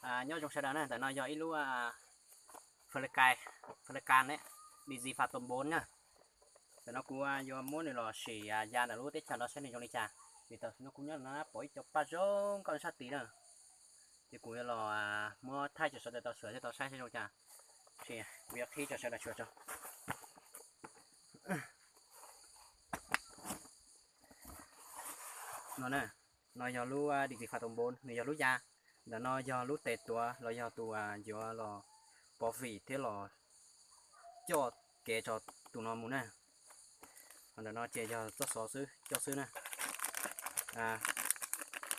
Nyob zoo sawv daws na, ntawm no yog ib lub flekaan, flekaan ne, digi fa tom npov na. Ntawm no kuv yuav muab nws los sim ya ntawm lub teb chaws no saib nws zoo li cas. Vim tam sim no kuv nyob no pom ib co paj zoo nkauj sab tid na. Ces kuv yuav los muab thaij rau sawv daws tau sawv thiab tau saib saib zoo cas. Kuv yuav qhib rau sawv daws tsuas tso. No na, no yog lub digi fa tom npov, nws yog lub ya. Ntawm no yog lub tes tuav los yog tus yuav los pov vim thiab los coj kev tso tus no mus na. Ho ntawm no ces yog txoj xov xwb coj xwb na.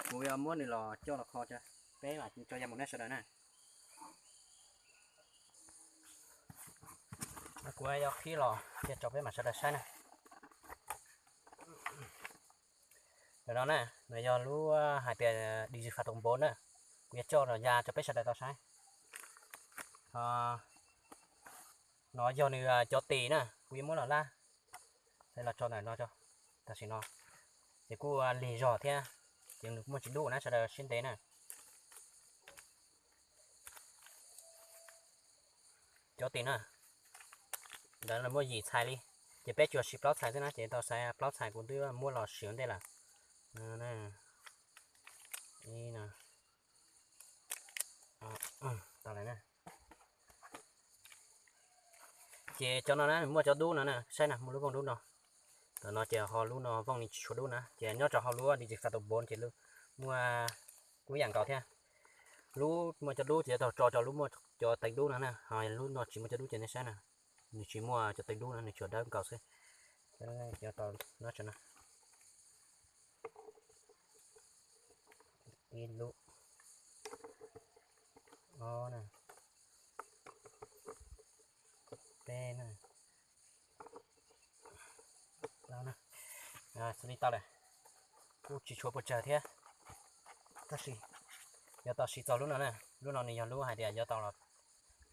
Kuv yuav muab nws los coj los kho tso, peb mam tso ya mus na sawv daws na. Kuv yuav qhib los cia rau peb mam sawv daws saib na. Ntawm no na, no yog lub hais tias digi fa tom npov na. Kuv yuav coj los ya rau peb sawv daws tau saib. No yog nws cov tis na, kuv yuav muab los lab, los tso ntawm no tso. Tam sim no ces kuj lig zog thiab, ces nws muaj tsis dub na sawv daws siab ntev na. Cov tis na, ntawd muaj yim txhais li, ces peb tsuas siv plaub txhais xwb na, ces tau xaiv plaub txhais kuv twb muab los siv ua ntej lawm. Ces cov no na muaj cov dub no na, saib na, muaj lub vooj dub no. Tam no ces ho lub no vooj li tsis tshua dub na, ces nyob rau hauv lub digi fa tom npov ces muaj kub yam nkaus thiab. Lub muaj cov dub ces yuav tau tso rau lub muaj cov teev dub no na, ho lub no tsis muaj cov dub ces nej saib na, nws tsis muaj cov teev dub no, nws tsuas dawb nkaus xwb. Ib lub, ob na, peb na, plaub na. Xws li tau lawm, kuj tsis tshua puas tsawg thiab, tab sis yuav tau siv txog lub no na. Lub no nws yog lub hais tias yuav tau los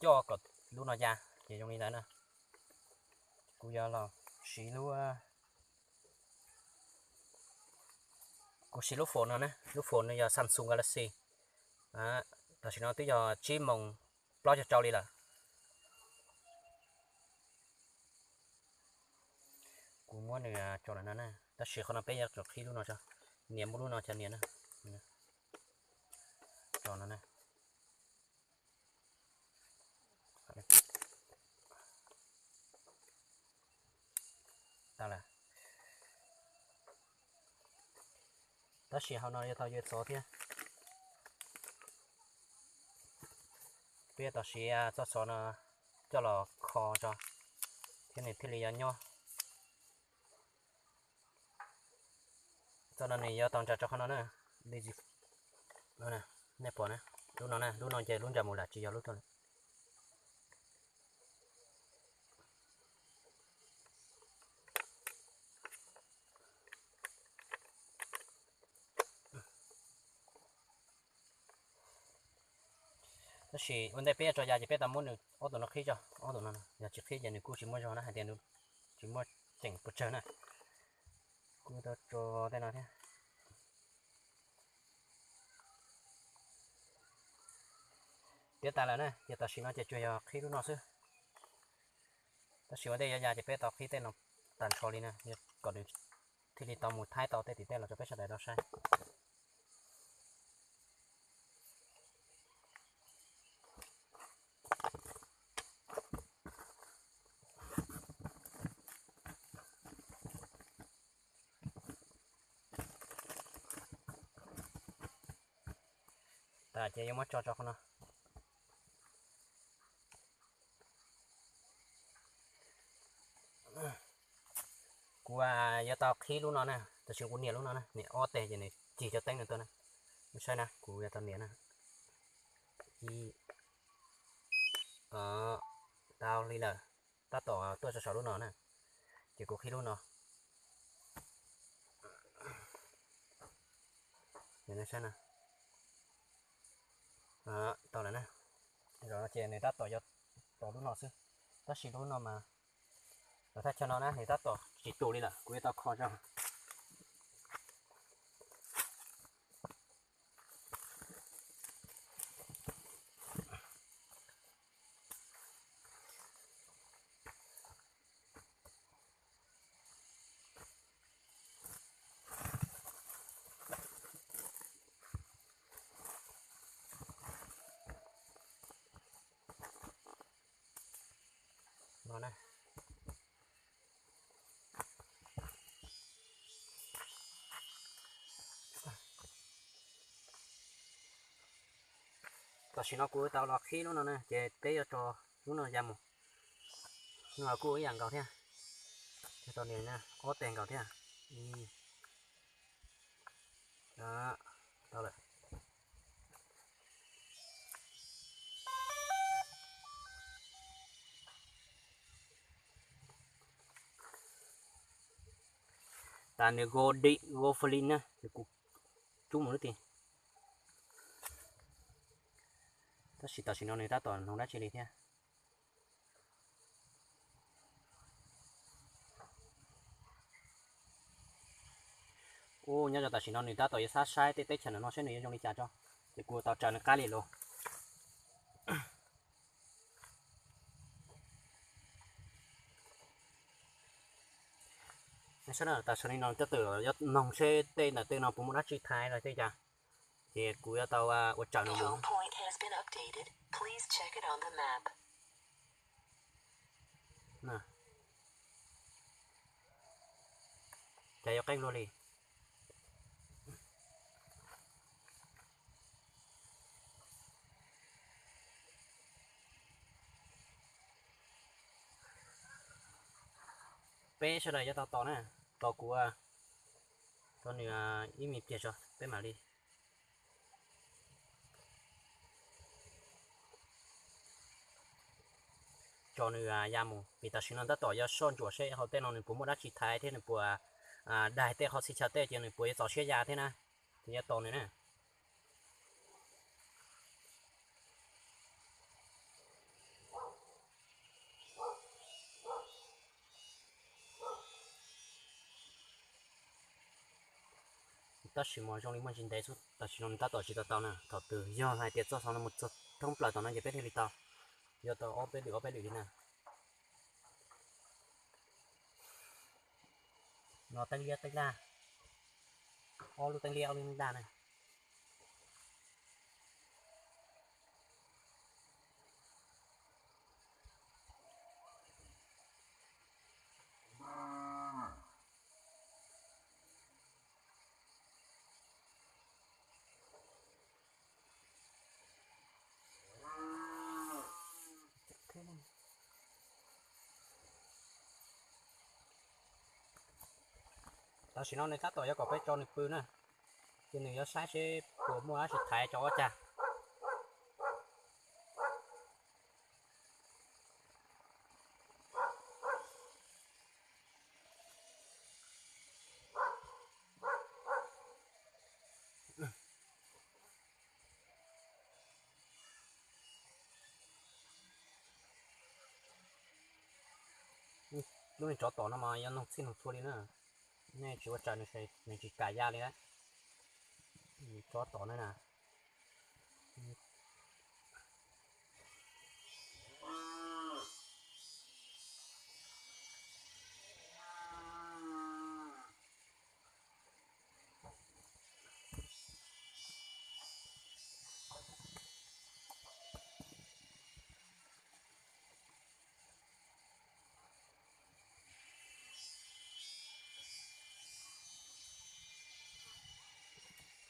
coj kom lub no ya, ces zoo li ntawd na. Kuv yuav los siv lub, kuv siv lub phone no na, lub phone no yog Samsung Galaxy. Tam sim no twb yog tsib moos plaub caug rau li lawm. Kuv muab nws tso lawm no na, tab sis qhov no peb yuav tsum qhib lub no tso, nias muab lub no cov nias na, tso no na. Tau lawm. Tab sis hauv no yuav tau yog xov thiab. Peb yuav tau siv txoj xov no coj los kho tso, thiab nws thiaj li yuav nyob. Txoj no nws yuav tau ntsa rau qhov no na. Nej pom na, lub no na, lub no ces lub ntsa mus lawm, tsis yog lub tuaj lawm. Tab sis ua ntej peb yuav tso ya ces peb tau muab nws ob tug no qhib tso, ob tug no, yog tsis qhib ces nws kuj tsis muaj zog na, hais tias nws tsis muaj ceem puas tsawg na. Kuj tau tso tej no thiab. Tiav tas lawm na, ces tam sim no ces tsuas yog qhib lub no xwb. Tab sis ua ntej yuav ya ces peb tau qhib tej no tag nrho li na, kom nws thiaj li tau mus thaij tau tej tim tej los rau peb sawv daws tau saib. Tas ces yuav muab tso rau qhov no. Kuv yuav tau qhib lub no na, tam sim kuv nias lub no na, nias ob teg ces nws cig cov teeb no tuaj na. Nej saib na, kuv yuav tau nias na. Ib, tau li lawm, tab tom tuaj tso saum lub no na, ces kuv qhib lub no. Tau lawm na, ces nws tab tom yog tau lub no xwb, tab sis lub no mas los thaj chaw no na nws tab tom tsis tus li lawm, kuv yuav tau kho tso. Tam sim no kuv tau los qhib lub no na, ces peb yuav tso lub no ya mus. No kuj ib yam nkaus thiab, tso ni, ob teg nkaus thiab. Tau lawm. Tas nws go dim go fali na, ces kuv tsub mus lub ti. Tab sis tam sim no nws tab tom hloov dab tsi li thiab. Ub, nyob rau tam sim no nws tab tom yuav xab saib tej teb chaws no saib nws yuav zoo li cas tso, ces kuv tau tsaws nws qab li lauj. Sab no tas sim no nws tab tom yuav noog seb tej ntawm tej no puas muaj dab tsi thaiv los tej cas, ces kuv yuav tau ua tsaws nws mus. Cas yuav qeeb luaj li. Peb sawv daws yuav tau tos na, tos kuv, tos nws ib me pliag tso peb mam li tso nws ya mus, vim tam sim no tab tom yuav soj ntsuam seb hauv tej no nws puas muaj dab tsi thaiv thiab nws puas daig tej qhov txhia chaw tej ces nws puas yuav txaus siab ya thiab na, ces yuav tos nws na. Tab sis mas zoo li muaj ntsis ntev xwb, tam sim no nws tab tom tsis tau tau na. Thaum twg yog hais tias txoj xov no mus txog thoob plaws tom no ces peb thiaj li tau, yuav tau ob peb lwm ob peb lwm li na. No teeb liab teeb daj, ob lub teeb liab ob lub teeb daj na. Tam sim no nws tab tom yuav kom peb tso nws pw na, ces nws yuav saib seb puas muaj dab tsi thaiv tso ob cag. Lub niag tsov tom no mas yuav noog txhij noog txhua li na. Nej tsis ua tsaws nws, nws tsis kam ya li lawm. Tsov tom no na.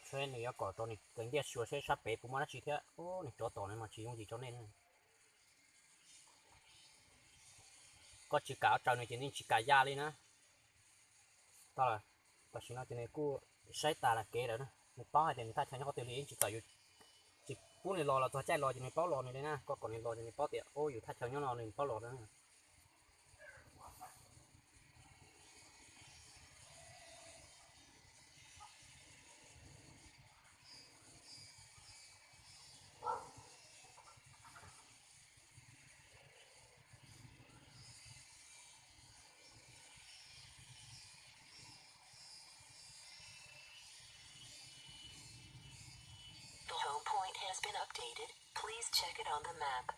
Seb nws yuav kom rau nws ceev ntiaj suav seb sab pem puas muaj dab tsi thiab. Ub, nws tsov tom no mas tsis yooj yim rau nej na. Koj tsis kam ua tsaws nws ces nws tsis kam ya li na. Tau lawm, tam sim no ces nws kuj saib tas lawm kev lawm na. Nws paub hais tias nws thaj chaw nyob qhov twg li, tsis txawm yus tsis pub nws los los txog caij los ces nws paub los nws li na. Koj kom nws los ces nws paub tias ub yus thaj chaw nyob no nws paub los na. The home point has been updated. Please check it on the map.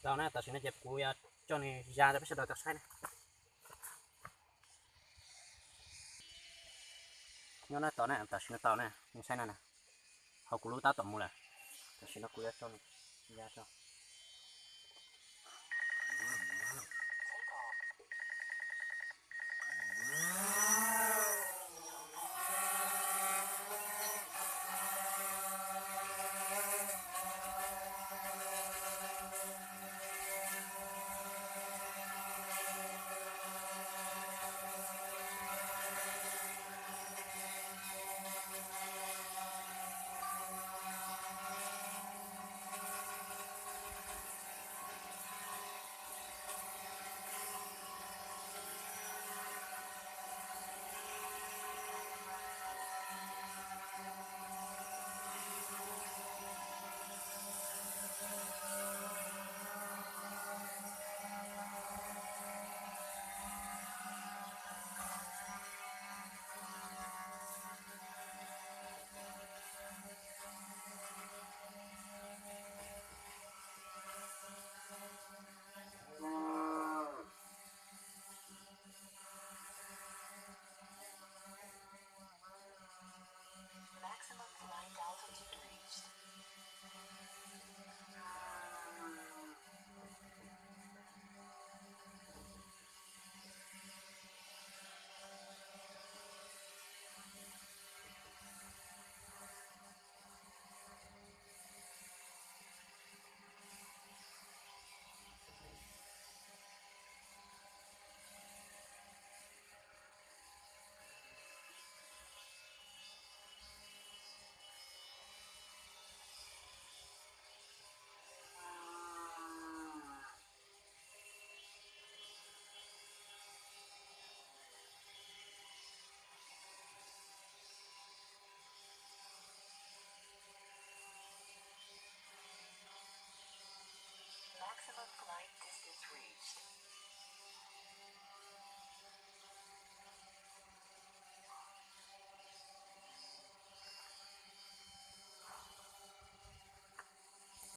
Tau na, tam sim no ces kuv yuav tso nws ya rau peb sawv daws tau saib na. Nyob no tau na, tam sim no tau na, nej saib no na, hauv kuv lub tab tom mus lawm. Tam sim no kuv yuav tso nws ya tso.